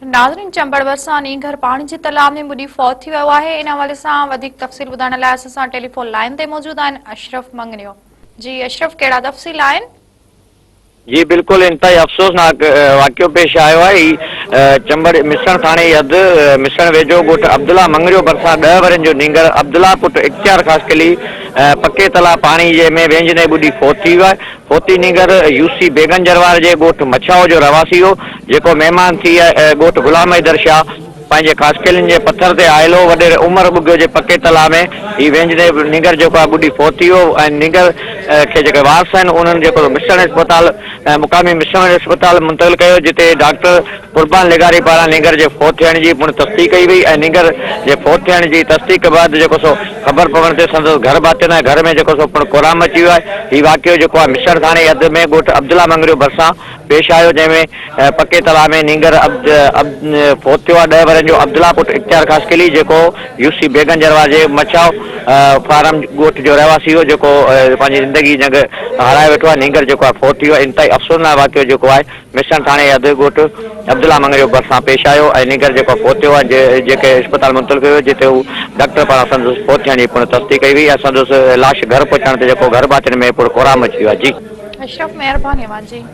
ناظرين چمبڙ ڀرسان نينگر پاڻي جي تلاء ۾ ٻڏي فوت ٿي ويو آهي ان حوالي سان وڌيڪ تفصيل ٻڌائڻ لاء اسان سان ٽيليفون لائين تي موجود آهن اشرف مڱريو جي اشرف ڪهڙا تفصيل آهن. جي بلڪل انتهائي افسوسناڪ واقعو پيش آيو آهي هي چمبڙ مسڻ ٿاڻي جي حد مسڻ ويجهو ڳوٺ عبدالله مڱريو ڀرسان ڏهه ورهين جو نينگر عبدالله پٽ اختيار خاصخيلي پڪي تلاء پاڻي جي ۾ وينجهندي ٻڏي فوت ٿي ويو آهي فوتي نينگر يو سي بيگن جروار جي ڳوٺ مڇائو جو رهواسي هو، جيڪو مهمان ٿي ڳوٺ غلام حيدر شاهه پنهنجي خاصخيلين جي پٿر تي آيل هو. وڏيري عمر ٻگهيو جي پڪي تلاء ۾ هي وينجهندي نينگر جيڪو آهي ٻڏي فوت ٿي ويو ۽ نينگر کي جيڪي وارث آهن انهن جيڪو مسڻ اسپتال مقامي مسڻ اسپتال منتقل ڪيو جتي ڊاڪٽر قربان لغاري پاران نينگر جي فوت ٿيڻ جي پڻ تصديق ڪئي وئي ۽ نينگر جي فوت ٿيڻ جي تصديق بعد جيڪو سو خبر پوڻ تي سندس گهر ڀاتين ۽ گهر ۾ جيڪو سو پڻ ڪهرام مچي ويو آهي. هي واقعو جيڪو آهي مسڻ ٿاڻي حد ۾ ڳوٺ عبدالله مڱريو ڀرسان پيش آيو جنهن ۾ پڪي تلاء ۾ نينگر عبد فوت ٿيو آهي ڏهه ورهين جو عبدالله پٽ اختيار خاصخيلي جيڪو يو سي بيگن جروار جي مڇائو فارم ڳوٺ جو رهواسي هو جيڪو پنهنجي زندگي جنگ هارائي ويٺو آهي نينگر جيڪو آهي فوت ٿي ويو آهي انتهائي افسوسناڪ واقعو جيڪو آهي مسڻ ٿاڻي جي اڌ ڳوٺ عبدالله مڱريو ڀرسان پيش آيو ۽ نينگر جيڪو فوت ٿيو آهي جنهن کي اسپتال منتقل ڪيو ويو جتي هو ڊاڪٽر پاران سندس فوت ٿيڻ جي پڻ تصديق ڪئي وئي ۽ سندس لاش گهر پهچڻ تي جيڪو گهر ڀاتين ۾ پڻ ڪهرام مچي ويو آهي جي. اشرف مهرباني اوهان جي.